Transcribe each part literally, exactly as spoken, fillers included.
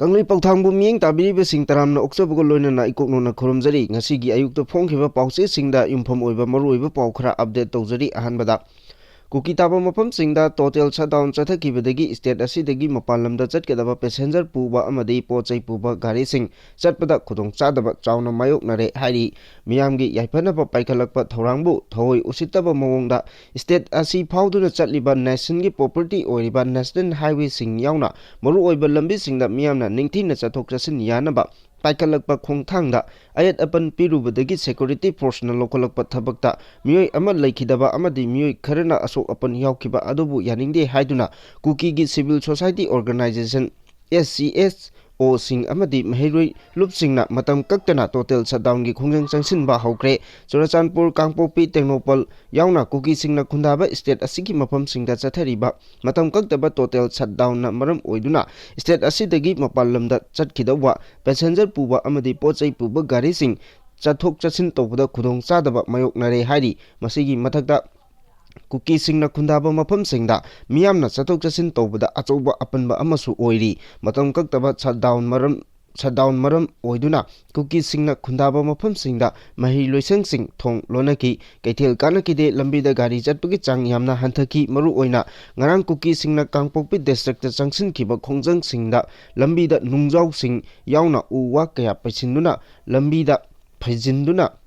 ꯀꯪꯂꯩ ꯄꯥꯎꯊꯥꯡꯕꯨ ꯃꯤꯠꯌꯦꯡ ꯇꯥꯕꯤꯔꯤꯕꯁꯤꯡ ꯇꯔꯥꯝꯅ ꯑꯣꯛꯆꯕꯒ ꯂꯣꯏꯅꯅ ꯏꯀꯣꯛꯅꯣꯅ ꯈꯨꯔꯨꯝꯖꯔꯤ꯫ ꯉꯁꯤꯒꯤ ꯑꯌꯨꯛꯇ ꯐꯣꯡꯈꯤꯕ ꯄꯥꯎꯆꯦꯁꯤꯡꯗ ꯌꯨꯝꯐꯝ ꯑꯣꯏꯕ ꯃꯔꯨꯑꯣꯏꯕ ꯄꯥꯎ ꯈꯔ update ꯇꯧꯖꯔꯤ꯫ ꯑꯍꯥꯟꯕꯗ, ꯀꯨꯀꯤ ꯇꯥꯕ ꯃꯐꯝꯁꯤꯡꯗ total shutdown ꯆꯠꯊꯈꯤꯕꯗꯒꯤ state ꯑꯁꯤꯗꯒꯤ ꯃꯄꯥꯟ ꯂꯝꯗ ꯆꯠꯀꯗꯕ passenger ꯄꯨꯕ ꯑꯃꯗꯤ ꯄꯣꯠ ꯆꯩ ꯄꯨꯕ ꯒꯥꯔꯤꯁꯤꯡ ꯆꯠꯄꯗ ꯈꯨꯗꯣꯡꯆꯥꯗꯕ ꯆꯥꯎꯅ ꯃꯥꯌꯣꯛꯅꯔꯦ ꯍꯥꯏꯔꯤ꯫ ꯃꯤꯌꯥꯝꯒꯤ ꯌꯥꯏꯐꯅꯕ ꯄꯥꯏꯈꯠꯂꯛꯄ ꯊꯧꯔꯥꯡꯕꯨ ꯊꯑꯣꯏ ꯎꯁꯤꯠꯇꯕ ꯃꯑꯣꯡꯗ state ꯑꯁꯤ ꯐꯥꯎꯗꯨꯅ ꯆꯠꯂꯤꯕ nationꯒꯤ property ꯑꯣꯏꯔꯤꯕ national highwayꯁꯤꯡ ꯌꯥꯎꯅ ꯃꯔꯨꯑꯣꯏꯕ ꯂꯝꯕꯤꯁꯤꯡꯗ ꯃꯤꯌꯥꯝꯅ ꯅꯤꯡꯊꯤꯅ ꯆꯠꯊꯣꯛ ꯆꯠꯁꯤꯟ ꯌꯥꯅꯕ ꯄꯥꯏꯈꯠꯂꯛꯄ ꯈꯣꯡꯊꯥꯡꯗ ꯑꯌꯦꯠ ꯑꯄꯟ ꯄꯤꯔꯨꯕꯗꯒꯤ security forceꯅ ꯂꯧꯈꯠꯂꯛꯄ ꯊꯕꯛꯇ ꯃꯤꯑꯣꯏ ꯑꯃ ꯂꯩꯈꯤꯗꯕ ꯑꯃꯗꯤ ꯃꯤꯑꯣꯏ ꯈꯔꯅ ꯑꯁꯣꯛ ꯑꯄꯟ ꯌꯥꯎꯈꯤꯕ ꯑꯗꯨꯕꯨ ꯌꯥꯅꯤꯡꯗꯦ ꯍꯥꯏꯗꯨꯅ ꯀꯨꯀꯤꯒꯤ civil society organisation, S C S Oꯁꯤꯡ ꯑꯃꯗꯤ ꯃꯍꯩꯔꯣꯏ ꯂꯨꯞꯁꯤꯡꯅ ꯃꯇꯝ ꯀꯛꯇꯅ total shutdownꯒꯤ ꯈꯣꯡꯖꯪ ꯆꯪꯁꯤꯟꯕ ꯍꯧꯈ꯭ꯔꯦ꯫ ꯆꯨꯔꯆꯥꯟꯄꯨꯔ, ꯀꯥꯡꯄꯣꯛꯄꯤ, ꯇꯦꯡꯅꯧꯄꯜ ꯌꯥꯎꯅ ꯀꯨꯀꯤꯁꯤꯡꯅ ꯈꯨꯟꯗꯥꯕ state ꯑꯁꯤꯒꯤ ꯃꯐꯝꯁꯤꯡꯗ ꯆꯠꯊꯔꯤꯕ ꯃꯇꯝ ꯀꯛꯇꯕ total shutdownꯅ ꯃꯔꯝ ꯑꯣꯏꯗꯨꯅ state ꯑꯁꯤꯗꯒꯤ ꯃꯄꯥꯟ ꯂꯝꯗ ꯆꯠꯈꯤꯗꯧꯕ passenger ꯄꯨꯕ ꯑꯃꯗꯤ ꯄꯣꯠ ꯆꯩ ꯄꯨꯕ ꯒꯥꯔꯤꯁꯤꯡ ꯆꯠꯊꯣꯛ ꯆꯠꯁꯤꯟ ꯇꯧꯕꯗ ꯈꯨꯗꯣꯡꯆꯥꯗꯕ ꯃꯥꯌꯣꯛꯅꯔꯦ ꯍꯥꯏꯔꯤ꯫ ꯃꯁꯤꯒꯤ ꯃꯊꯛꯇ, ꯀꯨꯀꯤꯁꯤꯡꯅ ꯈꯨꯟꯗꯥꯕ ꯃꯐꯝꯁꯤꯡꯗ ꯃꯤꯌꯥꯝꯅ ꯆꯠꯊꯣꯛ ꯆꯠꯁꯤꯟ ꯇꯧꯕꯗ ꯑꯆꯧꯕ ꯑꯄꯟꯕ ꯑꯃꯁꯨ ꯑꯣꯏꯔꯤ꯫ ꯃꯇꯝ ꯀꯛꯇꯕ shutdown ꯃꯔꯝ, shutdown ꯃꯔꯝ ꯑꯣꯏꯗꯨꯅ ꯀꯨꯀꯤꯁꯤꯡꯅ ꯈꯨꯟꯗꯥꯕ ꯃꯐꯝꯁꯤꯡꯗ ꯃꯍꯩ ꯂꯣꯏꯁꯪꯁꯤꯡ ꯊꯣꯡ ꯂꯣꯟꯅꯈꯤ꯫ ꯀꯩꯊꯦꯜ ꯀꯥꯟꯅꯈꯤꯗꯦ꯫ ꯂꯝꯕꯤꯗ ꯒꯥꯔꯤ ꯆꯠꯄꯒꯤ ꯆꯥꯡ ꯌꯥꯝꯅ ꯍꯟꯊꯈꯤ꯫ ꯃꯔꯨꯑꯣꯏꯅ ꯉꯔꯥꯡ ꯀꯨꯀꯤꯁꯤꯡꯅ ꯀꯥꯡꯄꯣꯛꯄꯤ districtꯇ ꯆꯪꯁꯤꯟꯈꯤꯕ ꯈꯣꯡꯖꯪꯁꯤꯡꯗ ꯂꯝꯕꯤꯗ ꯅꯨꯡꯖꯥꯎꯁꯤꯡ ꯌꯥꯎꯅ ꯎ ꯋꯥ ꯀꯌꯥ ꯄꯩꯁꯤꯟꯗꯨꯅ ꯂꯝꯕꯤꯗ ꯐꯩꯖꯤꯟꯗꯨꯅ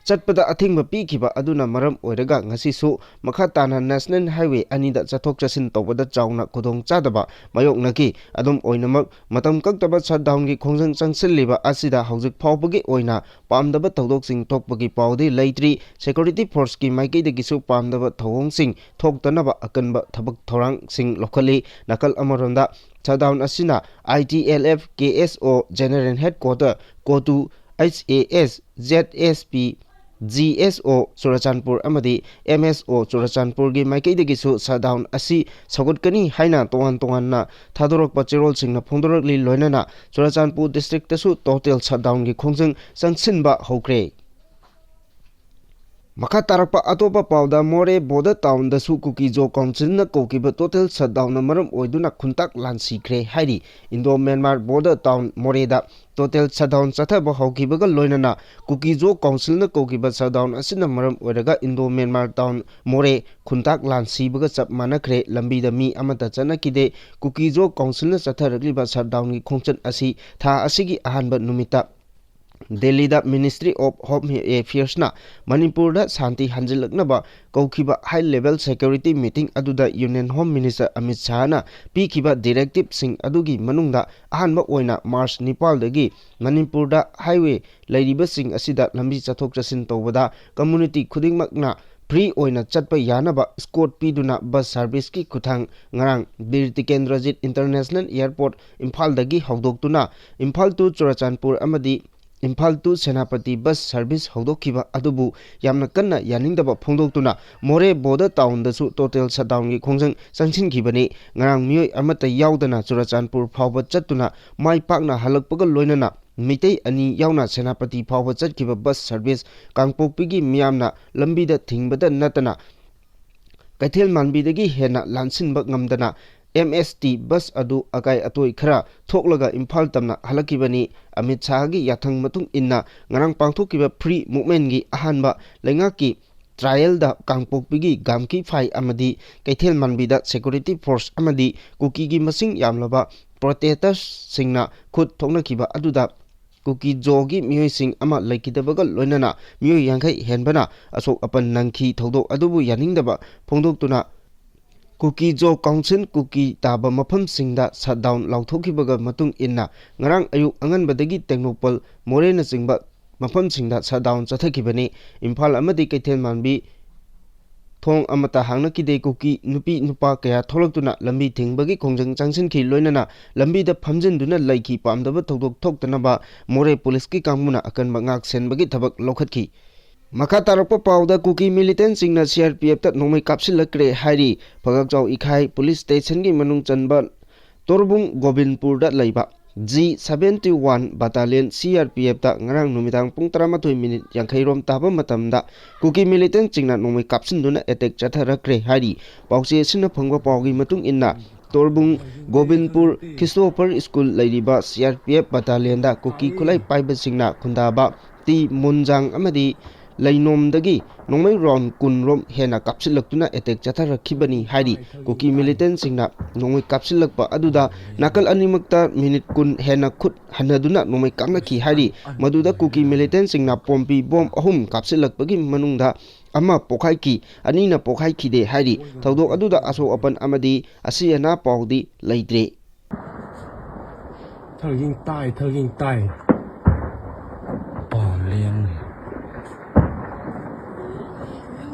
ꯆꯠꯄꯗ ꯑꯊꯤꯡꯕ ꯄꯤꯈꯤꯕ ꯑꯗꯨꯅ ꯃꯔꯝ ꯑꯣꯏꯔꯒ ꯉꯁꯤꯁꯨ ꯃꯈꯥ ꯇꯥꯅ national highway ꯑꯅꯤꯗ ꯆꯠꯊꯣꯛ ꯆꯠꯁꯤꯟ ꯇꯧꯕꯗ ꯆꯥꯎꯅ ꯈꯨꯗꯣꯡꯆꯥꯗꯕ ꯃꯥꯌꯣꯛꯅꯈꯤ꯫ ꯑꯗꯨꯝ ꯑꯣꯏꯅꯃꯛ, ꯃꯇꯝ ꯀꯛꯇꯕ shutdownꯒꯤ ꯈꯣꯡꯖꯪ ꯆꯪꯁꯤꯜꯂꯤꯕ ꯑꯁꯤꯗ ꯍꯧꯖꯤꯛ ꯐꯥꯎꯕꯒꯤ ꯑꯣꯏꯅ ꯄꯥꯝꯗꯕ ꯊꯧꯗꯣꯛꯁꯤꯡ ꯊꯣꯛꯄꯒꯤ ꯄꯥꯎꯗꯤ ꯂꯩꯇ꯭ꯔꯤ꯫ Security forceꯀꯤ ꯃꯥꯏꯀꯩꯗꯒꯤꯁꯨ ꯄꯥꯝꯗꯕ ꯊꯧꯑꯣꯡꯁꯤꯡ ꯊꯣꯛꯇꯅꯕ ꯑꯀꯟꯕ ꯊꯕꯛ ꯊꯧꯔꯥꯡꯁꯤꯡ ꯂꯧꯈꯠꯂꯤ꯫ ꯅꯥꯀꯜ ꯑꯃꯔꯣꯝꯗ, shutdown ꯑꯁꯤꯅ I T L F, K S O, General Headquarter, COTU, H A S, Z S P, G S O Churachandpur ꯑꯃꯗꯤ M S O ꯆꯨꯔꯆꯥꯟꯄꯨꯔꯒꯤ ꯃꯥꯏꯀꯩꯗꯒꯤꯁꯨ shutdown ꯑꯁꯤ ꯁꯧꯒꯠꯀꯅꯤ ꯍꯥꯏꯅ ꯇꯣꯉꯥꯟ ꯇꯣꯉꯥꯟꯅ ꯊꯥꯗꯣꯔꯛꯄ ꯆꯦꯔꯣꯜꯁꯤꯡꯅ ꯐꯣꯡꯗꯣꯔꯛꯂꯤ꯫ ꯂꯣꯏꯅꯅ ꯆꯨꯔꯆꯥꯟꯄꯨꯔ districtꯇꯁꯨ total shutdownꯒꯤ ꯈꯣꯡꯖꯪ ꯆꯪꯁꯤꯟꯕ ꯍꯧꯈ꯭ꯔꯦ꯫ ꯃꯈꯥ ꯇꯥꯔꯛꯄ ꯑꯇꯣꯞꯄ ꯄꯥꯎꯗ, ꯃꯣꯔꯦ ꯕꯣꯔꯗꯔ ꯇꯥꯎꯟꯗꯁꯨ ꯀꯨꯀꯤ ꯖꯣ ꯀꯥꯎꯟꯁꯤꯜꯅ ꯀꯧꯈꯤꯕ ꯇꯣꯇꯦꯜ ꯁꯠꯗꯥꯎꯟꯅ ꯃꯔꯝ ꯑꯣꯏꯗꯨꯅ ꯈꯨꯟꯇꯥꯛ ꯂꯥꯟ ꯁꯤꯈ꯭ꯔꯦ ꯍꯥꯏꯔꯤ꯫ ꯏꯟꯗꯣ ꯃ꯭ꯌꯥꯟꯃꯥꯔ ꯕꯣꯔꯗꯔ ꯇꯥꯎꯟ ꯃꯣꯔꯦꯗ ꯇꯣꯇꯦꯜ ꯁꯠꯗꯥꯎꯟ ꯆꯠꯊꯕ ꯍꯧꯈꯤꯕꯒ ꯂꯣꯏꯅꯅ ꯀꯨꯀꯤ ꯖꯣ ꯀꯥꯎꯟꯁꯤꯜꯅ ꯀꯧꯈꯤꯕ ꯁꯠꯗꯥꯎꯟ ꯑꯁꯤꯅ ꯃꯔꯝ ꯑꯣꯏꯔꯒ ꯏꯟꯗꯣ ꯃ꯭ꯌꯥꯟꯃꯥꯔ ꯇꯥꯎꯟ ꯃꯣꯔꯦ ꯈꯨꯟꯇꯥꯛ ꯂꯥꯟ ꯁꯤꯕꯒ ꯆꯞ ꯃꯥꯟꯅꯈ꯭ꯔꯦ꯫ ꯂꯝꯕꯤꯗ ꯃꯤ ꯑꯃꯠꯇ ꯆꯠꯅꯈꯤꯗꯦ꯫ ꯀꯨꯀꯤ ꯖꯣ ꯀꯥꯎꯟꯁꯤꯜꯅ ꯆꯠꯊꯔꯛꯂꯤꯕ ꯁꯠꯗꯥꯎꯟꯒꯤ ꯈꯣꯡꯆꯠ ꯑꯁꯤ ꯊꯥ ꯑꯁꯤꯒꯤ ꯑꯍꯥꯟꯕ ꯅꯨꯃꯤꯠꯇ ꯗꯦꯜꯂꯤꯗ Ministry of Home Affairsꯅ ꯃꯅꯤꯄꯨꯔꯗ ꯁꯥꯟꯇꯤ ꯍꯟꯖꯤꯜꯂꯛꯅꯕ ꯀꯧꯈꯤꯕ ꯍꯥꯏ ꯂꯦꯚꯦꯜ ꯁꯦꯀ꯭ꯌꯨꯔꯤꯇꯤ ꯃꯤꯇꯤꯡ ꯑꯗꯨꯗ ꯌꯨꯅꯤꯌꯟ ꯍꯣꯝ ꯃꯤꯅꯤꯁꯇꯔ ꯑꯃꯤꯠ ꯁꯥꯍꯅ ꯄꯤꯈꯤꯕ ꯗꯤꯔꯦꯛꯇꯤꯚꯁꯤꯡ ꯑꯗꯨꯒꯤ ꯃꯅꯨꯡꯗ ꯑꯍꯥꯟꯕ ꯑꯣꯏꯅ ꯃꯥꯔꯆ ꯅꯤꯄꯥꯜꯗꯒꯤ ꯃꯅꯤꯄꯨꯔꯗ ꯍꯥꯏꯋꯦ ꯂꯩꯔꯤꯕꯁꯤꯡ ꯑꯁꯤꯗ ꯂꯝꯕꯤ ꯆꯠꯊꯣꯛ ꯆꯠꯁꯤꯟ ꯇꯧꯕꯗ ꯀꯝꯃ꯭ꯌꯨꯅꯤꯇꯤ ꯈꯨꯗꯤꯡꯃꯛꯅ ꯐ꯭ꯔꯤ ꯑꯣꯏꯅ ꯆꯠꯄ ꯌꯥꯅꯕ ꯏꯁꯀꯣꯔꯠ ꯄꯤꯗꯨꯅ ꯕꯁ ꯁꯥꯔꯚꯤꯁꯀꯤ ꯈꯨꯊꯥꯡ ꯉꯔꯥꯡ ꯕꯤꯔ ꯇꯤꯀꯦꯟꯗ꯭ꯔꯖꯤꯠ ꯏꯟꯇꯔꯅꯦꯁꯅꯦꯜ ꯑꯦꯌꯔꯄꯣꯔꯠ ꯏꯝꯐꯥꯜꯗꯒꯤ ꯍꯧꯗꯣꯛꯇꯨꯅ ꯏꯝꯐꯥꯜ to ꯆꯨꯔꯆꯥꯟꯄꯨꯔ ꯑꯃꯗꯤ Imphal to Senapati bus service ꯍꯧꯗꯣꯛꯈꯤꯕ ꯑꯗꯨꯕꯨ ꯌꯥꯝꯅ ꯀꯟꯅ ꯌꯥꯅꯤꯡꯗꯕ ꯐꯣꯡꯗꯣꯛꯇꯨꯅ ꯃꯣꯔꯦ ꯕꯣꯔꯗꯔ ꯇꯥꯎꯟꯗꯁꯨ ꯇꯣꯇꯦꯜ ꯁꯠꯗꯥꯎꯟꯒꯤ ꯈꯣꯡꯖꯪ ꯆꯪꯁꯤꯟꯈꯤꯕꯅꯤ꯫ ꯉꯔꯥꯡ ꯃꯤꯑꯣꯏ ꯑꯃꯠꯇ ꯌꯥꯎꯗꯅ ꯆꯨꯔꯆꯥꯟꯄꯨꯔ ꯐꯥꯎꯕ ꯆꯠꯇꯨꯅ ꯃꯥꯏ ꯄꯥꯛꯅ ꯍꯜꯂꯛꯄꯒ ꯂꯣꯏꯅꯅ ꯃꯤꯇꯩ ꯑꯅꯤ ꯌꯥꯎꯅ ꯁꯦꯅꯥꯄꯇꯤ ꯐꯥꯎꯕ ꯆꯠꯈꯤꯕ ꯕꯁ ꯁꯥꯔꯚꯤꯁ ꯀꯥꯡꯄꯣꯛꯄꯤꯒꯤ ꯃꯤꯌꯥꯝꯅ ꯂꯝꯕꯤꯗ ꯊꯤꯡꯕꯗ ꯅꯠꯇꯅ ꯀꯩꯊꯦꯜ ꯃꯥꯟꯕꯤꯗꯒꯤ ꯍꯦꯟꯅ ꯂꯥꯟꯁꯤꯟꯕ ꯉꯝꯗꯅ ꯑꯦꯝ ꯑꯦꯁ ꯇꯤ ꯕꯁ ꯑꯗꯨ ꯑꯀꯥꯏ ꯑꯇꯣꯏ ꯈꯔ ꯊꯣꯛꯂꯒ ꯏꯝꯐꯥꯜ ꯇꯝꯅ ꯍꯜꯂꯛꯈꯤꯕꯅꯤ꯫ ꯑꯃꯤꯠ ꯁꯥꯍꯒꯤ ꯌꯥꯊꯪ ꯃꯇꯨꯡ ꯏꯟꯅ ꯉꯔꯥꯡ ꯄꯥꯡꯊꯣꯛꯈꯤꯕ ꯐ꯭ꯔꯤ ꯃꯨꯚꯃꯦꯟꯒꯤ ꯑꯍꯥꯟꯕ ꯂꯩꯉꯥꯛꯀꯤ ꯇ꯭ꯔꯥꯏꯌꯦꯜꯗ ꯀꯥꯡꯄꯣꯛꯄꯤꯒꯤ ꯒꯥꯝꯀꯤ ꯐꯥꯏ ꯑꯃꯗꯤ ꯀꯩꯊꯦꯜ ꯃꯥꯟꯕꯤꯗ ꯁꯦꯀ꯭ꯌꯨꯔꯤꯇꯤ ꯐꯣꯔꯁ ꯑꯃꯗꯤ ꯀꯨꯀꯤꯒꯤ ꯃꯁꯤꯡ ꯌꯥꯝꯂꯕ ꯄ꯭ꯔꯣꯇꯦꯁꯇꯔꯁꯤꯡꯅ ꯈꯨꯠ ꯊꯣꯛꯅꯈꯤꯕ ꯑꯗꯨꯗ ꯀꯨꯀꯤ ꯖꯣꯒꯤ ꯃꯤꯑꯣꯏꯁꯤꯡ ꯑꯃ ꯂꯩꯈꯤꯗꯕꯒ ꯂꯣꯏꯅꯅ ꯃꯤꯑꯣꯏ ꯌꯥꯡꯈꯩ ꯍꯦꯟꯕꯅ ꯑꯁꯣꯛ ꯑꯄꯟ ꯅꯪꯈꯤ꯫ ꯊꯧꯗꯣꯛ ꯑꯗꯨꯕꯨ ꯌꯥꯅꯤꯡꯗꯕ ꯐꯣꯡꯗꯣꯛꯇꯨꯅ ꯀꯨꯀꯤ ꯖꯣ ꯀꯥꯎꯟꯁꯤꯜ ꯀꯨꯀꯤ ꯇꯥꯕ ꯃꯐꯝꯁꯤꯡꯗ ꯁꯠꯗꯥꯎꯟ ꯂꯥꯎꯊꯣꯛꯈꯤꯕꯒ ꯃꯇꯨꯡ ꯏꯟꯅ ꯉꯔꯥꯡ ꯑꯌꯨꯛ ꯑꯉꯟꯕꯗꯒꯤ ꯇꯦꯡꯅꯧꯄꯜ, ꯃꯣꯔꯦꯅꯆꯤꯡꯕ ꯃꯐꯝꯁꯤꯡꯗ ꯁꯠꯗꯥꯎꯟ ꯆꯠꯊꯈꯤꯕꯅꯤ꯫ ꯏꯝꯐꯥꯜ ꯑꯃꯗꯤ ꯀꯩꯊꯦꯜ ꯃꯥꯟꯕꯤ ꯊꯣꯡ ꯑꯃꯠꯇ ꯍꯥꯡꯅꯈꯤꯗꯦ꯫ ꯀꯨꯀꯤ ꯅꯨꯄꯤ ꯅꯨꯄꯥ ꯀꯌꯥ ꯊꯣꯛꯂꯛꯇꯨꯅ ꯂꯝꯕꯤ ꯊꯤꯡꯕꯒꯤ ꯈꯣꯡꯖꯪ ꯆꯪꯁꯤꯟꯈꯤ꯫ ꯂꯣꯏꯅꯅ ꯂꯝꯕꯤꯗ ꯐꯝꯖꯤꯟꯗꯨꯅ ꯂꯩꯈꯤ꯫ ꯄꯥꯝꯗꯕ ꯊꯧꯗꯣꯛ ꯊꯣꯛꯇꯅꯕ ꯃꯣꯔꯦ ꯄꯨꯂꯤꯁꯀꯤ ꯀꯥꯡꯕꯨꯅ ꯑꯀꯟꯕ ꯉꯥꯛ ꯁꯦꯟꯕꯒꯤ ꯊꯕꯛ ꯂꯧꯈꯠꯈꯤ꯫ ꯃꯈꯥ ꯇꯥꯔꯛꯄ ꯄꯥꯎꯗ, ꯀꯨꯀꯤ ꯃꯤꯂꯤꯇꯦꯟꯁꯤꯡꯅ ꯁꯤ ꯑꯥꯔ ꯄꯤ ꯑꯦꯐꯇ ꯅꯣꯡꯃꯩ ꯀꯥꯞꯁꯤꯜꯂꯛꯈ꯭ꯔꯦ ꯍꯥꯏꯔꯤ꯫ ꯐꯒꯛꯆꯥꯎ ꯏꯈꯥꯏ ꯄꯨꯂꯤꯁ ꯁ꯭ꯇꯦꯁꯟꯒꯤ ꯃꯅꯨꯡ ꯆꯟꯕ ꯇꯣꯔꯕꯨꯡ ꯒꯣꯕꯤꯟꯄꯨꯔꯗ ꯂꯩꯕ G seventy one Battalion C R P F ꯇ ꯉꯔꯥꯡ ꯅꯨꯃꯤꯗꯥꯡ ꯄꯨꯡ ꯇꯔꯥꯃꯥꯊꯣꯏ ꯃꯤꯅꯤꯠ ꯌꯥꯡꯈꯩ ꯔꯣꯝ ꯇꯥꯕ ꯃꯇꯝꯗ ꯀꯨꯀꯤ militantꯁꯤꯡꯅ ꯅꯣꯡꯃꯩ ꯀꯥꯞꯁꯤꯟꯗꯨꯅ attack ꯆꯠꯊꯔꯛꯈ꯭ꯔꯦ ꯍꯥꯏꯔꯤ꯫ ꯄꯥꯎꯆꯦ ꯑꯁꯤꯅ ꯐꯪꯕ ꯄꯥꯎꯒꯤ ꯃꯇꯨꯡ ꯏꯟꯅ, ꯇꯣꯔꯕꯨꯡ ꯒꯣꯕꯤꯟꯄꯨꯔ ꯈ꯭ꯔꯤꯁꯇꯣꯐꯔ ꯁ꯭ꯀꯨꯜ ꯂꯩꯔꯤꯕ C R P F battalionꯗ ꯀꯨꯀꯤ ꯈꯨꯠꯂꯥꯏ ꯄꯥꯏꯕꯁꯤꯡꯅ ꯈꯨꯟꯗꯥꯕ ꯇꯤ ꯃꯨꯟꯖꯥꯡ ꯑꯃꯗꯤ ꯂꯩꯅꯣꯝꯗꯒꯤ ꯅꯣꯡꯃꯩ round ꯀꯨꯟ ꯔꯣꯝ ꯍꯦꯟꯅ ꯀꯥꯞꯁꯤꯜꯂꯛꯇꯨꯅ attack ꯆꯠꯊꯔꯛꯈꯤꯕꯅꯤ ꯍꯥꯏꯔꯤ꯫ ꯀꯨꯀꯤ militantꯁꯤꯡꯅ ꯅꯣꯡꯃꯩ ꯀꯥꯞꯁꯤꯜꯂꯛꯄ ꯑꯗꯨꯗ ꯅꯥꯀꯜ ꯑꯅꯤꯃꯛꯇ ꯃꯤꯅꯤꯠ ꯀꯨꯟ ꯍꯦꯟꯅ ꯈꯨꯠ ꯍꯟꯅꯗꯨꯅ ꯅꯣꯡꯃꯩ ꯀꯥꯞꯅꯈꯤ ꯍꯥꯏꯔꯤ꯫ ꯃꯗꯨꯗ ꯀꯨꯀꯤ militantꯁꯤꯡꯅ ꯄꯣꯝꯄꯤ bomb ꯑꯍꯨꯝ ꯀꯥꯞꯁꯤꯜꯂꯛꯄꯒꯤ ꯃꯅꯨꯡꯗ ꯑꯃ ꯄꯣꯈꯥꯏꯈꯤ, ꯑꯅꯤꯅ ꯄꯣꯈꯥꯏꯈꯤꯗꯦ ꯍꯥꯏꯔꯤ꯫ ꯊꯧꯗꯣꯛ ꯑꯗꯨꯗ ꯑꯁꯣꯛ ꯑꯄꯟ ꯑꯃꯗꯤ ꯑꯁꯤ ꯑꯅꯥ ꯄꯥꯎꯗꯤ ꯂꯩꯇ꯭ꯔꯦ꯫ เธอยิงตาย เธอยิงตาย ป่าเลี้ยง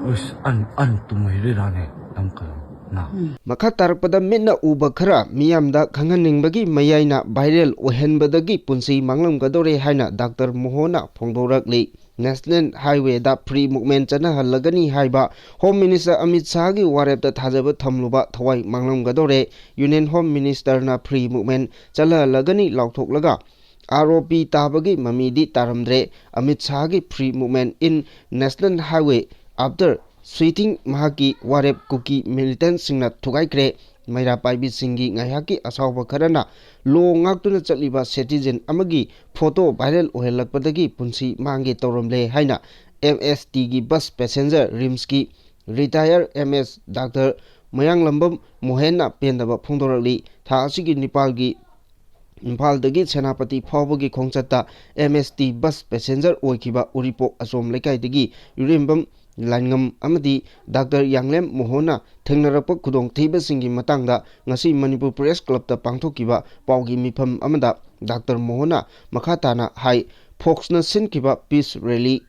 ꯑꯁ ꯑꯟ ꯑꯟ ꯇꯨꯝꯃꯩ ꯔꯦꯔꯥꯅꯦ ꯅꯪ ꯀ ꯅ ꯃꯈꯥ ꯇꯥꯔꯛꯄꯗ ꯃꯤꯠꯅ ꯎꯕ ꯈꯔ ꯃꯤꯌꯥꯝꯗ ꯈꯪꯍꯟꯅꯤꯡꯕꯒꯤ ꯃꯌꯥꯏꯅ viral ꯑꯣꯏꯍꯟꯕꯗꯒꯤ ꯄꯨꯟꯁꯤ ꯃꯥꯡꯂꯝꯒꯗꯧꯔꯦ ꯍꯥꯏꯅ ꯗꯥꯛꯇꯔ ꯃꯣꯍꯣꯟꯅ ꯐꯣꯡꯗꯣꯔꯛꯂꯤ꯫ National Highwayꯗ free movement ꯆꯠꯅꯍꯜꯂꯒꯅꯤ ꯍꯥꯏꯕ Home Minister ꯑꯃꯤꯠ ꯁꯥꯍꯒꯤ ꯋꯥꯔꯦꯞꯇ ꯊꯥꯖꯕ ꯊꯝꯂꯨꯕ ꯊꯋꯥꯏ ꯃꯥꯡꯂꯝꯒꯗꯧꯔꯦ꯫ Union Home Ministerꯅ free movement ꯆꯠꯅꯍꯜꯂꯒꯅꯤ ꯂꯥꯎꯊꯣꯛꯂꯒ ꯑꯥꯔ ꯑꯣ ꯄꯤ ꯇꯥꯕꯒꯤ ꯃꯃꯤꯗꯤ ꯇꯥꯔꯝꯗ꯭ꯔꯦ꯫ Amit ꯁꯥꯍꯒꯤ free movement in National Highway after sweating ꯃꯍꯥꯛꯀꯤ ꯋꯥꯔꯦꯞ ꯀꯨꯀꯤ militantꯁꯤꯡꯅ ꯊꯨꯒꯥꯏꯈ꯭ꯔꯦ꯫ ꯃꯩꯔꯥ ꯄꯥꯏꯕꯤꯁꯤꯡꯒꯤ ꯉꯥꯏꯍꯥꯛꯀꯤ ꯑꯁꯥꯎꯕ ꯈꯔꯅ law ꯉꯥꯛꯇꯨꯅ ꯆꯠꯂꯤꯕ citizen ꯑꯃꯒꯤ photo viral ꯑꯣꯏꯍꯜꯂꯛꯄꯗꯒꯤ ꯄꯨꯟꯁꯤ ꯃꯥꯡꯒꯦ ꯇꯧꯔꯝꯂꯦ ꯍꯥꯏꯅ M S Tꯒꯤ bus passenger RIMSꯀꯤ retire M S doctor Mayanglambam ꯃꯣꯍꯦꯟꯅ ꯄꯦꯟꯗꯕ ꯐꯣꯡꯗꯣꯔꯛꯂꯤ꯫ ꯊꯥ ꯑꯁꯤꯒꯤ ꯅꯤꯄꯥꯜꯒꯤ ꯏꯝꯐꯥꯜꯗꯒꯤ ꯁꯦꯅꯥꯄꯇꯤ ꯐꯥꯎꯕꯒꯤ ꯈꯣꯡꯆꯠꯇ M S T bus passenger ꯑꯣꯏꯈꯤꯕ ꯎꯔꯤꯄꯣꯛ ꯑꯆꯣꯝ ꯂꯩꯀꯥꯏꯗꯒꯤ ꯏꯔꯦꯝꯕꯝ ꯂꯥꯏꯉꯝ ꯑꯃꯗꯤ ꯗꯥꯛꯇꯔ ꯌꯥꯡꯂꯦꯝ ꯃꯣꯍꯣꯟꯅ ꯊꯦꯡꯅꯔꯛꯄ ꯈꯨꯗꯣꯡꯊꯤꯕꯁꯤꯡꯒꯤ ꯃꯇꯥꯡꯗ ꯉꯁꯤ ꯃꯅꯤꯄꯨꯔ Press Clubꯇ ꯄꯥꯡꯊꯣꯛꯈꯤꯕ ꯄꯥꯎꯒꯤ ꯃꯤꯐꯝ ꯑꯃꯗ ꯗꯥꯛꯇꯔ ꯃꯣꯍꯣꯟꯅ ꯃꯈꯥ ꯇꯥꯅ ꯍꯥꯏ, Foxꯅ ꯁꯤꯟꯈꯤꯕ peace rally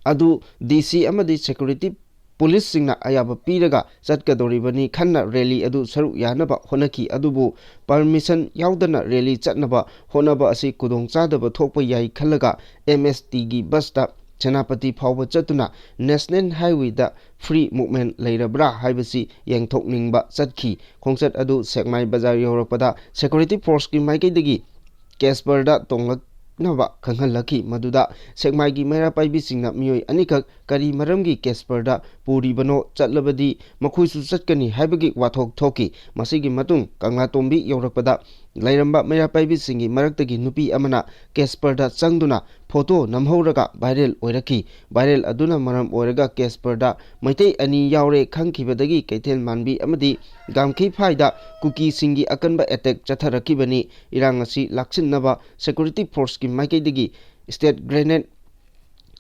ꯑꯗꯨ D C ꯑꯃꯗꯤ security policeꯁꯤꯡꯅ ꯑꯌꯥꯕ ꯄꯤꯔꯒ ꯆꯠꯀꯗꯧꯔꯤꯕꯅꯤ꯫ ꯈꯟꯅ rally ꯑꯗꯨ ꯁꯔꯨꯛ ꯌꯥꯅꯕ ꯍꯣꯠꯅꯈꯤ, ꯑꯗꯨꯕꯨ permission ꯌꯥꯎꯗꯅ rally ꯆꯠꯅꯕ ꯍꯣꯠꯅꯕ ꯑꯁꯤ ꯈꯨꯗꯣꯡꯆꯥꯗꯕ ꯊꯣꯛꯄ ꯌꯥꯏ ꯈꯜꯂꯒ M S Tꯒꯤ busꯇ ꯁꯦꯅꯥꯄꯇꯤ ꯐꯥꯎꯕ ꯆꯠꯇꯨꯅ ꯅꯦꯁꯅꯦꯜ ꯍꯥꯏꯋꯦꯗ ꯐ꯭ꯔꯤ ꯃꯨꯚꯃꯦꯟ ꯂꯩꯔꯕ꯭ꯔꯥ ꯍꯥꯏꯕꯁꯤ ꯌꯦꯡꯊꯣꯛꯅꯤꯡꯕ ꯆꯠꯈꯤ꯫ ꯈꯣꯡꯆꯠ ꯑꯗꯨ ꯁꯦꯛꯃꯥꯏ ꯕꯖꯥꯔ ꯌꯧꯔꯛꯄꯗ ꯁꯦꯀ꯭ꯌꯨꯔꯤꯇꯤ ꯐꯣꯔꯁꯀꯤ ꯃꯥꯏꯀꯩꯗꯒꯤ ꯀꯦꯁꯄꯔꯗ ꯇꯣꯡꯂꯛꯅꯕ ꯈꯪꯍꯜꯂꯛꯈꯤ꯫ ꯃꯗꯨꯗ ꯁꯦꯛꯃꯥꯏꯒꯤ ꯃꯩꯔꯥ ꯄꯥꯏꯕꯤꯁꯤꯡꯅ ꯃꯤꯑꯣꯏ ꯑꯅꯤꯈꯛ ꯀꯔꯤ ꯃꯔꯝꯒꯤ ꯀꯦꯁꯄꯔꯗ ꯄꯨꯔꯤꯕꯅꯣ, ꯆꯠꯂꯕꯗꯤ ꯃꯈꯣꯏꯁꯨ ꯆꯠꯀꯅꯤ ꯍꯥꯏꯕꯒꯤ ꯋꯥꯊꯣꯛ ꯊꯣꯛꯈꯤ꯫ ꯃꯁꯤꯒꯤ ꯃꯇꯨꯡ ꯀꯪꯂꯥꯇꯣꯝꯕꯤ ꯌꯧꯔꯛꯄꯗ ꯂꯩꯔꯝꯕ ꯃꯩꯔꯥ ꯄꯥꯏꯕꯤꯁꯤꯡꯒꯤ ꯃꯔꯛꯇꯒꯤ ꯅꯨꯄꯤ ꯑꯃꯅ ꯀꯦꯁꯄꯔꯗ ꯆꯪꯗꯨꯅ ꯐꯣꯇꯣ ꯅꯝꯍꯧꯔꯒ ꯚꯥꯏꯔꯦꯜ ꯑꯣꯏꯔꯛꯈꯤ꯫ ꯚꯥꯏꯔꯦꯜ ꯑꯗꯨꯅ ꯃꯔꯝ ꯑꯣꯏꯔꯒ ꯀꯦꯁꯄꯔꯗ ꯃꯩꯇꯩ ꯑꯅꯤ ꯌꯥꯎꯔꯦ ꯈꯪꯈꯤꯕꯗꯒꯤ ꯀꯩꯊꯦꯜ ꯃꯥꯟꯕꯤ ꯑꯃꯗꯤ ꯒꯥꯝꯈꯩꯐꯥꯏꯗ ꯀꯨꯀꯤꯁꯤꯡꯒꯤ ꯑꯀꯟꯕ ꯑꯦꯇꯦꯛ ꯆꯠꯊꯔꯛꯈꯤꯕꯅꯤ꯫ ꯏꯔꯥꯡ ꯑꯁꯤ ꯂꯥꯛꯁꯤꯟꯅꯕ ꯁꯦꯀ꯭ꯌꯨꯔꯤꯇꯤ ꯐꯣꯔꯁꯀꯤ ꯃꯥꯏꯀꯩꯗꯒꯤ stun grenade,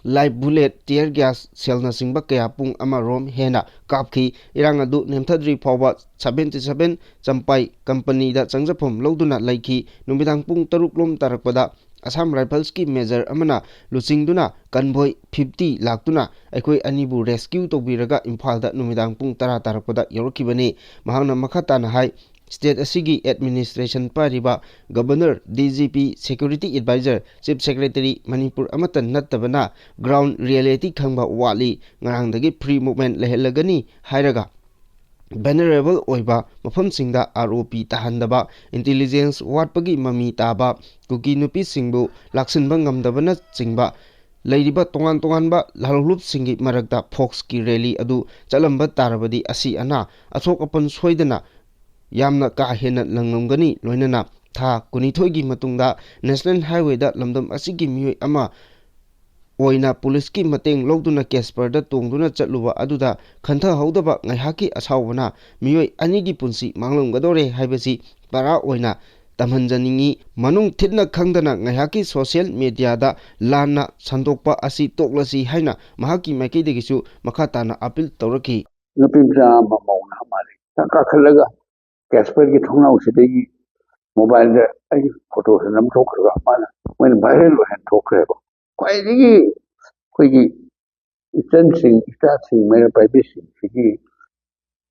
live bullet, tear gas ꯁꯦꯜꯅꯆꯤꯡꯕ ꯀꯌꯥ ꯄꯨꯡ ꯑꯃꯔꯣꯝ ꯍꯦꯟꯅ ꯀꯥꯞꯈꯤ꯫ ꯏꯔꯥꯡ ꯑꯗꯨ ꯅꯦꯝꯊꯗ꯭ꯔꯤ ꯐꯥꯎꯕ ꯁꯚꯦꯟꯇꯤ ꯁꯚꯦꯟ ꯆꯝꯄꯥꯏ ꯀꯝꯄꯅꯤꯗ ꯆꯪꯖꯐꯝ ꯂꯧꯗꯨꯅ ꯂꯩꯈꯤ꯫ ꯅꯨꯃꯤꯗꯥꯡ ꯄꯨꯡ ꯇꯔꯨꯛ ꯂꯣꯝ ꯇꯥꯔꯛꯄꯗ ꯑꯁꯥꯝ ꯔꯥꯏꯐꯜꯁꯀꯤ ꯃꯦꯖꯔ ꯑꯃꯅ ꯂꯨꯆꯤꯡꯗꯨꯅ ꯀꯟꯚꯣꯏ ꯐꯤꯐꯇꯤ ꯂꯥꯛꯇꯨꯅ ꯑꯩꯈꯣꯏ ꯑꯅꯤꯕꯨ ꯔꯦꯁꯀ꯭ꯌꯨ ꯇꯧꯕꯤꯔꯒ ꯏꯝꯐꯥꯜꯗ ꯅꯨꯃꯤꯗꯥꯡ ꯄꯨꯡ ꯇꯔꯥ ꯇꯥꯔꯛꯄꯗ ꯌꯧꯔꯛꯈꯤꯕꯅꯤ꯫ ꯃꯍꯥꯛꯅ ꯃꯈꯥ ꯇꯥꯅ ꯍꯥꯏ, ꯁ꯭ꯇꯦꯠ ꯑꯁꯤꯒꯤ ꯑꯦꯗꯃꯤꯅꯤꯁꯇ꯭ꯔꯦꯁꯟ ꯄꯥꯏꯔꯤꯕ governor, D G P, security adviser, chief secretary Manipur ꯑꯃꯠꯇ ꯅꯠꯇꯕꯅ ꯒ꯭ꯔꯥꯎꯟ ꯔꯤꯌꯦꯂꯤꯇꯤ ꯈꯪꯕ ꯋꯥꯠꯂꯤ꯫ ꯉꯔꯥꯡꯗꯒꯤ ꯐ꯭ꯔꯤ ꯃꯨꯚꯃꯦꯟ ꯂꯩꯍꯜꯂꯒꯅꯤ ꯍꯥꯏꯔꯒ ꯚꯜꯅꯔꯦꯕꯜ ꯑꯣꯏꯕ ꯃꯐꯝꯁꯤꯡꯗ ꯑꯥꯔ ꯑꯣ ꯄꯤ ꯇꯥꯍꯟꯗꯕ, ꯏꯟꯇꯤꯂꯤꯖꯦꯟꯁ ꯋꯥꯠꯄꯒꯤ ꯃꯃꯤ ꯇꯥꯕ, ꯀꯨꯀꯤ ꯅꯨꯄꯤꯁꯤꯡꯕꯨ ꯂꯥꯛꯁꯤꯟꯕ ꯉꯝꯗꯕꯅꯆꯤꯡꯕ ꯂꯩꯔꯤꯕ ꯇꯣꯉꯥꯟ ꯇꯣꯉꯥꯟꯕ ꯂꯥꯜꯍꯧꯂꯨꯞꯁꯤꯡꯒꯤ ꯃꯔꯛꯇ ꯐꯣꯛꯁꯀꯤ ꯔꯦꯂꯤ ꯑꯗꯨ ꯆꯠꯂꯝꯕ ꯇꯥꯔꯕꯗꯤ ꯑꯁꯤ ꯑꯅꯥ, ꯑꯁꯣꯛ ꯑꯄꯟ ꯁꯣꯏꯗꯅ ꯌꯥꯝꯅ ꯀꯥ ꯍꯦꯟꯅ ꯅꯪꯂꯝꯒꯅꯤ꯫ ꯂꯣꯏꯅꯅ ꯊꯥ ꯀꯨꯟꯅꯤꯊꯣꯏꯒꯤ ꯃꯇꯨꯡꯗ ꯅꯦꯁꯅꯦꯜ ꯍꯥꯏꯋꯦꯗ ꯂꯝꯗꯝ ꯑꯁꯤꯒꯤ ꯃꯤꯑꯣꯏ ꯑꯃ ꯑꯣꯏꯅ ꯄꯨꯂꯤꯁꯀꯤ ꯃꯇꯦꯡ ꯂꯧꯗꯨꯅ ꯀꯦꯁꯄꯔꯗ ꯇꯣꯡꯗꯨꯅ ꯆꯠꯂꯨꯕ ꯑꯗꯨꯗ ꯈꯟꯊꯍꯧꯗꯕ ꯉꯥꯏꯍꯥꯛꯀꯤ ꯑꯁꯥꯎꯕꯅ ꯃꯤꯑꯣꯏ ꯑꯅꯤꯒꯤ ꯄꯨꯟꯁꯤ ꯃꯥꯡꯂꯝꯒꯗꯧꯔꯦ ꯍꯥꯏꯕꯁꯤ ꯄꯔꯥ ꯑꯣꯏꯅ ꯇꯝꯍꯟꯖꯅꯤꯡꯏ꯫ ꯃꯅꯨꯡ ꯊꯤꯠꯅ ꯈꯪꯗꯅ ꯉꯥꯏꯍꯥꯛꯀꯤ ꯁꯣꯁꯤꯌꯦꯜ ꯃꯦꯗꯤꯌꯥꯗ ꯂꯥꯟꯅ ꯁꯟꯗꯣꯛꯄ ꯑꯁꯤ ꯇꯣꯛꯂꯁꯤ ꯍꯥꯏꯅ ꯃꯍꯥꯛꯀꯤ ꯃꯥꯏꯀꯩꯗꯒꯤꯁꯨ ꯃꯈꯥ ꯇꯥꯅ ꯑꯄꯤꯜ ꯇꯧꯔꯛꯈꯤ꯫ ꯅꯨꯄꯤ ꯃꯆꯥ ꯑꯃ ꯃꯧ ꯅꯍꯥ ꯃꯥꯜꯂꯤ꯫ ꯆꯥꯛ ꯀꯥꯈꯠꯂꯒ ꯀꯦꯁꯄꯔꯒꯤ ꯊꯣꯡꯅꯥꯎꯁꯤꯗꯒꯤ ꯃꯣꯕꯥꯏꯜꯗ ꯑꯩꯒꯤ ꯐꯣꯇꯣꯁꯦ ꯅꯝꯊꯣꯛꯈ꯭ꯔꯒ ꯃꯥꯅ, ꯃꯣꯏꯅ ꯚꯥꯏꯔꯦꯜ ꯑꯣꯏꯍꯟ ꯊꯣꯛꯈ꯭ꯔꯦꯕ꯫ ꯈ꯭ꯋꯥꯏꯗꯒꯤ ꯑꯩꯈꯣꯏꯒꯤ ꯏꯆꯟꯁꯤꯡ, ꯏꯆꯥꯁꯤꯡ, ꯃꯩꯔꯥ ꯄꯥꯏꯕꯤꯁꯤꯡꯁꯤꯒꯤ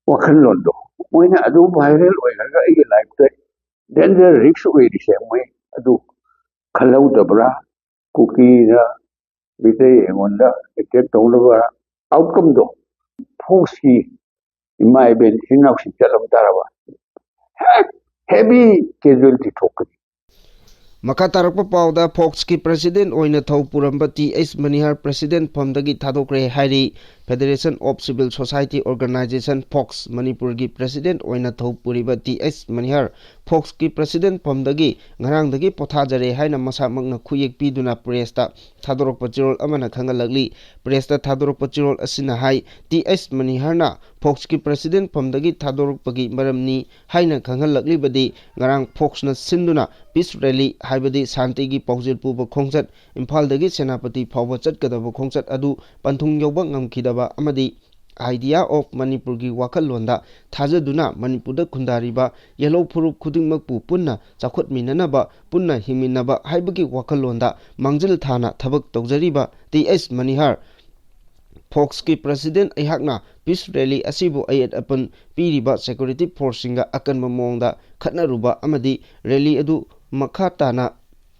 ꯋꯥꯈꯜꯂꯣꯟꯗꯣ, ꯃꯣꯏꯅ ꯑꯗꯨ ꯚꯥꯏꯔꯦꯜ ꯑꯣꯏꯍꯜꯂꯒ ꯑꯩꯒꯤ ꯂꯥꯏꯐꯇ ꯗꯦꯟꯖꯔ ꯔꯤꯛꯁ ꯑꯣꯏꯔꯤꯁꯦ ꯃꯣꯏ ꯑꯗꯨ ꯈꯜꯍꯧꯗꯕ꯭ꯔꯥ? ꯀꯨꯀꯤꯅ ꯃꯤꯇꯩ ꯑꯩꯉꯣꯟꯗ ꯑꯦꯇꯦꯛ ꯇꯧꯅꯕ ꯑꯥꯎꯠꯀꯝꯗꯣ, ꯐꯣꯛꯁꯀꯤ ꯏꯃꯥ ꯏꯕꯦꯟ ꯏꯆꯤꯟ ꯏꯅꯥꯎꯁꯤꯡ ꯆꯠꯂꯝ ꯇꯥꯔꯕ, ꯍꯦꯛ ꯍꯦꯚꯤ ꯀꯦꯖꯨꯋꯦꯂꯤꯇꯤ ꯊꯣꯛꯀꯅꯤ꯫ ꯃꯈꯥ ꯇꯥꯔꯛꯄ ꯄꯥꯎꯗ, ꯐꯣꯛꯁꯀꯤ ꯄ꯭ꯔꯦꯁꯤꯗꯦꯟꯠ ꯑꯣꯏꯅ ꯊꯧ ꯄꯨꯔꯝꯕ ꯇꯤ ꯑꯩꯆ ꯃꯅꯤꯍꯥꯔ ꯄ꯭ꯔꯦꯁꯤꯗꯦꯟꯠ ꯐꯝꯗꯒꯤ ꯊꯥꯗꯣꯛꯈ꯭ꯔꯦ ꯍꯥꯏꯔꯤ꯫ Federation of Civil Society Organization, fox, ꯃꯅꯤꯄꯨꯔꯒꯤ ꯄ꯭ꯔꯦꯁꯤꯗꯦꯟꯠ ꯑꯣꯏꯅ ꯊꯧ ꯄꯨꯔꯤꯕ ꯇꯤ ꯑꯩꯆ ꯃꯅꯤꯍꯥꯔ ꯐꯣꯛꯁꯀꯤ ꯄ꯭ꯔꯦꯁꯤꯗꯦꯟꯠ ꯐꯝꯗꯒꯤ ꯉꯔꯥꯡꯗꯒꯤ ꯄꯣꯊꯥꯖꯔꯦ ꯍꯥꯏꯅ ꯃꯁꯥꯃꯛꯅ ꯈꯨꯌꯦꯛ ꯄꯤꯗꯨꯅ ꯄ꯭ꯔꯦꯁꯇ ꯊꯥꯗꯣꯔꯛꯄ ꯆꯦꯔꯣꯜ ꯑꯃꯅ ꯈꯪꯍꯜꯂꯛꯂꯤ꯫ ꯄ꯭ꯔꯦꯁꯇ ꯊꯥꯗꯣꯔꯛꯄ ꯆꯦꯔꯣꯜ ꯑꯁꯤꯅ ꯍꯥꯏ, ꯇꯤ ꯑꯩꯆ ꯃꯅꯤꯍꯥꯔꯅ ꯐꯣꯛꯁꯀꯤ ꯄ꯭ꯔꯦꯁꯤꯗꯦꯟꯠ ꯐꯝꯗꯒꯤ ꯊꯥꯗꯣꯔꯛꯄꯒꯤ ꯃꯔꯝꯅꯤ ꯍꯥꯏꯅ ꯈꯪꯍꯜꯂꯛꯂꯤꯕꯗꯤ ꯉꯔꯥꯡ ꯐꯣꯛꯁꯅ ꯁꯤꯟꯗꯨꯅ ꯄꯤꯁ ꯔꯦꯂꯤ, ꯍꯥꯏꯕꯗꯤ ꯁꯥꯟꯇꯤꯒꯤ ꯄꯥꯎꯖꯦꯜ ꯄꯨꯕ ꯈꯣꯡꯆꯠ, ꯏꯝꯐꯥꯜꯗꯒꯤ ꯁꯦꯅꯥꯄꯇꯤ ꯐꯥꯎꯕ ꯆꯠꯀꯗꯕ ꯈꯣꯡꯆꯠ ꯑꯗꯨ ꯄꯟꯊꯨꯡ ꯌꯧꯕ ꯉꯝꯈꯤꯗꯕ ꯑꯃꯗꯤ Idea of ꯃꯅꯤꯄꯨꯔꯒꯤ ꯋꯥꯈꯜꯂꯣꯟꯗ ꯊꯥꯖꯗꯨꯅ ꯃꯅꯤꯄꯨꯔꯗ ꯈꯨꯟꯗꯥꯔꯤꯕ ꯌꯦꯜꯍꯧ ꯐꯨꯔꯨꯞ ꯈꯨꯗꯤꯡꯃꯛꯄꯨ ꯄꯨꯟꯅ ꯆꯥꯎꯈꯠꯃꯤꯟꯅꯅꯕ, ꯄꯨꯟꯅ ꯍꯤꯡꯃꯤꯟꯅꯕ ꯍꯥꯏꯕꯒꯤ ꯋꯥꯈꯜꯂꯣꯟꯗ ꯃꯥꯡꯖꯤꯜ ꯊꯥꯅ ꯊꯕꯛ ꯇꯧꯖꯔꯤꯕ ꯇꯤ ꯑꯩꯆ ꯃꯅꯤꯍꯥꯔ, ꯐꯣꯛꯁꯀꯤ ꯄ꯭ꯔꯦꯁꯤꯗꯦꯟꯠ ꯑꯩꯍꯥꯛꯅ ꯄꯤꯁ ꯔꯦꯂꯤ ꯑꯁꯤꯕꯨ ꯑꯌꯦꯠ ꯑꯄꯟ ꯄꯤꯔꯤꯕ ꯁꯦꯀ꯭ꯌꯨꯔꯤꯇꯤ ꯐꯣꯔꯁꯁꯤꯡꯒ ꯑꯀꯟꯕ ꯃꯑꯣꯡꯗ ꯈꯠꯅꯔꯨꯕ ꯑꯃꯗꯤ ꯔꯦꯂꯤ ꯑꯗꯨ ꯃꯈꯥ ꯇꯥꯅ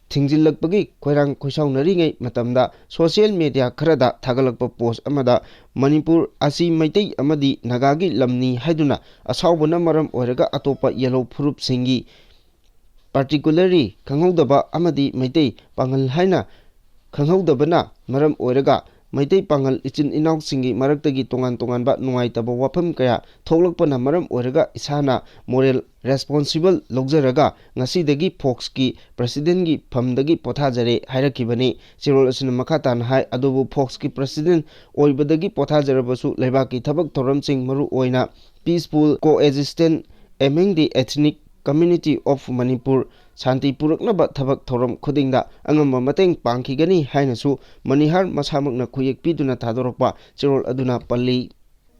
ꯊꯤꯡꯖꯤꯜꯂꯛꯄꯒꯤ ꯈꯣꯏꯔꯥꯡ ꯈꯣꯏꯁꯥꯎꯅꯔꯤꯉꯩ ꯃꯇꯝꯗ ꯁꯣꯁꯤꯌꯦꯜ ꯃꯦꯗꯤꯌꯥ ꯈꯔꯗ ꯊꯥꯒꯠꯂꯛꯄ ꯄꯣꯁ ꯑꯃꯗ ꯃꯅꯤꯄꯨꯔ ꯑꯁꯤ ꯃꯩꯇꯩ ꯑꯃꯗꯤ ꯅꯥꯒꯥꯒꯤ ꯂꯝꯅꯤ ꯍꯥꯏꯗꯨꯅ ꯑꯁꯥꯎꯕꯅ ꯃꯔꯝ ꯑꯣꯏꯔꯒ ꯑꯇꯣꯞꯄ ꯌꯦꯜꯍꯧ ꯐꯨꯔꯨꯞꯁꯤꯡꯒꯤ ꯄꯥꯔꯇꯤꯀꯨꯂꯔꯂꯤ ꯈꯪꯍꯧꯗꯕ ꯑꯃꯗꯤ ꯃꯩꯇꯩ ꯄꯥꯉꯜ ꯍꯥꯏꯅ ꯈꯪꯍꯧꯗꯕꯅ ꯃꯔꯝ ꯑꯣꯏꯔꯒ ꯃꯩꯇꯩ ꯄꯥꯉꯜ ꯏꯆꯤꯟ ꯏꯅꯥꯎꯁꯤꯡꯒꯤ ꯃꯔꯛꯇꯒꯤ ꯇꯣꯉꯥꯟ ꯇꯣꯉꯥꯟꯕ ꯅꯨꯡꯉꯥꯏꯇꯕ ꯋꯥꯐꯝ ꯀꯌꯥ ꯊꯣꯛꯂꯛꯄꯅ ꯃꯔꯝ ꯑꯣꯏꯔꯒ ꯏꯁꯥꯅ ꯃꯣꯔꯦꯜ ꯔꯦꯁꯄꯣꯟꯁꯤꯕꯜ ꯂꯧꯖꯔꯒ ꯉꯁꯤꯗꯒꯤ ꯐꯣꯛꯁꯀꯤ ꯄ꯭ꯔꯦꯁꯤꯗꯦꯟꯠꯀꯤ ꯐꯝꯗꯒꯤ ꯄꯣꯊꯥꯖꯔꯦ ꯍꯥꯏꯔꯛꯈꯤꯕꯅꯤ꯫ ꯆꯦꯔꯣꯜ ꯑꯁꯤꯅ ꯃꯈꯥ ꯇꯥꯅ ꯍꯥꯏ, ꯑꯗꯨꯕꯨ ꯐꯣꯛꯁꯀꯤ ꯄ꯭ꯔꯦꯁꯤꯗꯦꯟꯠ ꯑꯣꯏꯕꯗꯒꯤ ꯄꯣꯊꯥꯖꯔꯕꯁꯨ ꯂꯩꯕꯥꯛꯀꯤ ꯊꯕꯛ ꯊꯧꯔꯝꯁꯤꯡ, ꯃꯔꯨ ꯑꯣꯏꯅ peaceful coexistence among the ethnic community of Manipur, ꯁꯥꯟꯇꯤ ꯄꯨꯔꯛꯅꯕ ꯊꯕꯛ ꯊꯧꯔꯝ ꯈꯨꯗꯤꯡꯗ ꯑꯉꯝꯕ ꯃꯇꯦꯡ ꯄꯥꯡꯈꯤꯒꯅꯤ ꯍꯥꯏꯅꯁꯨ ꯃꯅꯤꯍꯥꯔ ꯃꯁꯥꯃꯛꯅ ꯈꯨꯌꯦꯛ ꯄꯤꯗꯨꯅ ꯊꯥꯗꯣꯔꯛꯄ ꯆꯦꯔꯣꯜ ꯑꯗꯨꯅ ꯄꯜꯂꯤ꯫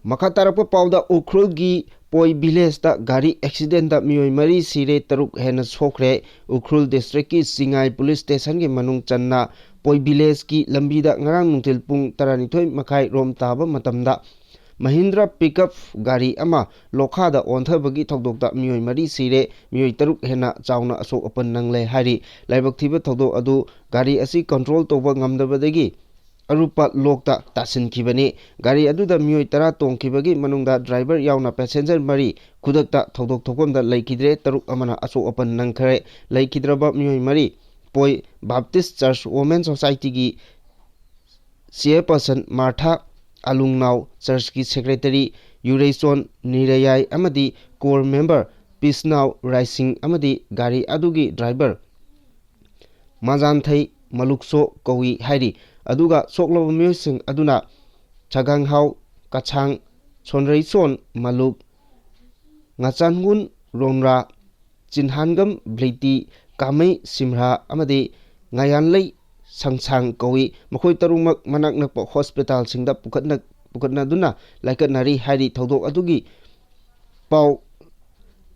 ꯃꯈꯥ ꯇꯥꯔꯛꯄ ꯄꯥꯎꯗ, ꯎꯈ꯭ꯔꯨꯜꯒꯤ ꯄꯣꯏ ꯚꯤꯂꯦꯖꯇ ꯒꯥꯔꯤ ꯑꯦꯛꯁꯤꯗꯦꯟꯗ ꯃꯤꯑꯣꯏ ꯃꯔꯤ ꯁꯤꯔꯦ, ꯇꯔꯨꯛ ꯍꯦꯟꯅ ꯁꯣꯛꯈ꯭ꯔꯦ꯫ ꯎꯈ꯭ꯔꯨꯜ ꯗꯤꯁꯇ꯭ꯔꯤꯛꯀꯤ ꯆꯤꯉꯥꯏ ꯄꯨꯂꯤꯁ ꯁ꯭ꯇꯦꯁꯟꯒꯤ ꯃꯅꯨꯡ ꯆꯟꯅ ꯄꯣꯏ ꯚꯤꯂꯦꯖꯀꯤ ꯂꯝꯕꯤꯗ ꯉꯔꯥꯡ ꯅꯨꯡꯊꯤꯜ ꯄꯨꯡ ꯇꯔꯥꯅꯤꯊꯣꯏ ꯃꯈꯥꯏ ꯔꯣꯝ ꯇꯥꯕ ꯃꯇꯝꯗ ꯃꯍꯤꯟꯗ꯭ꯔ ꯄꯤꯛꯑꯞ ꯒꯥꯔꯤ ꯑꯃ ꯂꯣꯈꯥꯗ ꯑꯣꯟꯊꯕꯒꯤ ꯊꯧꯗꯣꯛꯇ ꯃꯤꯑꯣꯏ ꯃꯔꯤ ꯁꯤꯔꯦ, ꯃꯤꯑꯣꯏ ꯇꯔꯨꯛ ꯍꯦꯟꯅ ꯆꯥꯎꯅ ꯑꯁꯣꯛ ꯑꯄꯟ ꯅꯪꯂꯦ ꯍꯥꯏꯔꯤ꯫ ꯂꯥꯏꯕꯛ ꯊꯤꯕ ꯊꯧꯗꯣꯛ ꯑꯗꯨ ꯒꯥꯔꯤ ꯑꯁꯤ ꯀꯟꯇ꯭ꯔꯣꯜ ꯇꯧꯕ ꯉꯝꯗꯕꯗꯒꯤ ꯑꯔꯨꯞꯄ ꯂꯣꯛꯇ ꯇꯥꯁꯤꯟꯈꯤꯕꯅꯤ꯫ ꯒꯥꯔꯤ ꯑꯗꯨꯗ ꯃꯤꯑꯣꯏ ꯇꯔꯥ ꯇꯣꯡꯈꯤꯕꯒꯤ ꯃꯅꯨꯡꯗ ꯗ꯭ꯔꯥꯏꯚꯔ ꯌꯥꯎꯅ ꯄꯦꯁꯦꯟꯖꯔ ꯃꯔꯤ ꯈꯨꯗꯛꯇ ꯊꯧꯗꯣꯛ ꯊꯣꯛꯐꯝꯗ ꯂꯩꯈꯤꯗ꯭ꯔꯦ, ꯇꯔꯨꯛ ꯑꯃꯅ ꯑꯁꯣꯛ ꯑꯄꯟ ꯅꯪꯈ꯭ꯔꯦ꯫ ꯂꯩꯈꯤꯗ꯭ꯔꯕ ꯃꯤꯑꯣꯏ ꯃꯔꯤ ꯄꯣꯏ ꯕꯥꯞꯇꯤꯁ ꯆꯔꯆ ꯋꯣꯃꯦꯟ ꯁꯣꯁꯥꯏꯇꯤꯒꯤ ꯆꯤꯌꯔꯄꯔꯁꯟ ꯃꯥꯔꯊꯥ ꯑꯂꯨꯡꯅꯥꯎ, ꯆꯔꯆꯀꯤ ꯁꯦꯀ꯭ꯔꯦꯇꯔꯤ ꯌꯨꯔꯦꯆꯣꯟ ꯅꯤꯔꯌꯥꯏ ꯑꯃꯗꯤ ꯀꯣꯔ ꯃꯦꯝꯕꯔ ꯄꯤꯁꯅꯥꯎ ꯔꯥꯏꯁꯤꯡ ꯑꯃꯗꯤ ꯒꯥꯔꯤ ꯑꯗꯨꯒꯤ ꯗ꯭ꯔꯥꯏꯚꯔ ꯃꯥꯖꯥꯟꯊꯩ ꯃꯂꯨꯛꯁꯣ ꯀꯧꯏ ꯍꯥꯏꯔꯤ꯫ ꯑꯗꯨꯒ ꯁꯣꯛꯂꯕ ꯃꯤꯑꯣꯏꯁꯤꯡ ꯑꯗꯨꯅ ꯆꯒꯥꯡꯍꯥꯎ ꯀꯆꯥꯡ, ꯁꯣꯟꯔꯩꯁꯣꯟ ꯃꯂꯨꯛ, ꯉꯥꯆꯥꯟꯒꯨꯟ ꯔꯣꯝꯔꯥ, ꯆꯤꯟꯍꯥꯟꯒꯝ ꯕ꯭ꯂꯤꯇꯤ, ꯀꯥꯃꯩ ꯁꯤꯝꯍꯥ ꯑꯃꯗꯤ ꯉꯥꯌꯥꯟꯂꯩ ꯁꯪꯁꯥꯡ ꯀꯧꯏ꯫ ꯃꯈꯣꯏ ꯇꯔꯨꯛꯃꯛ ꯃꯅꯥꯛ ꯅꯛꯄ ꯍꯣꯁꯄꯤꯇꯥꯜꯁꯤꯡꯗ ꯄꯨꯈꯠꯅ-, ꯄꯨꯈꯠꯅꯗꯨꯅ ꯂꯥꯏꯀꯠꯅꯔꯤ ꯍꯥꯏꯔꯤ꯫ ꯊꯧꯗꯣꯛ ꯑꯗꯨꯒꯤ ꯄꯥꯎ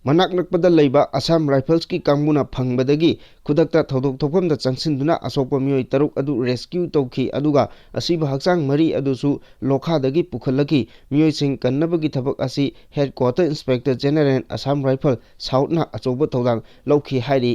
ꯃꯅꯥꯛ ꯅꯛꯄꯗ ꯂꯩꯕ ꯑꯁꯥꯝ ꯔꯥꯏꯐꯜꯁꯀꯤ ꯀꯥꯡꯕꯨꯅ ꯐꯪꯕꯗꯒꯤ ꯈꯨꯗꯛꯇ ꯊꯧꯗꯣꯛ ꯊꯣꯛꯐꯝꯗ ꯆꯪꯁꯤꯟꯗꯨꯅ ꯑꯁꯣꯛꯄ ꯃꯤꯑꯣꯏ ꯇꯔꯨꯛ ꯑꯗꯨ ꯔꯦꯁꯀ꯭ꯌꯨ ꯇꯧꯈꯤ꯫ ꯑꯗꯨꯒ ꯑꯁꯤꯕ ꯍꯛꯆꯥꯡ ꯃꯔꯤ ꯑꯗꯨꯁꯨ ꯂꯣꯈꯥꯗꯒꯤ ꯄꯨꯈꯠꯂꯛꯈꯤ꯫ ꯃꯤꯑꯣꯏꯁꯤꯡ ꯀꯟꯅꯕꯒꯤ ꯊꯕꯛ ꯑꯁꯤ head quarter inspector general Assam rifle ꯁꯥꯎꯠꯅ ꯑꯆꯧꯕ ꯊꯧꯗꯥꯡ ꯂꯧꯈꯤ ꯍꯥꯏꯔꯤ꯫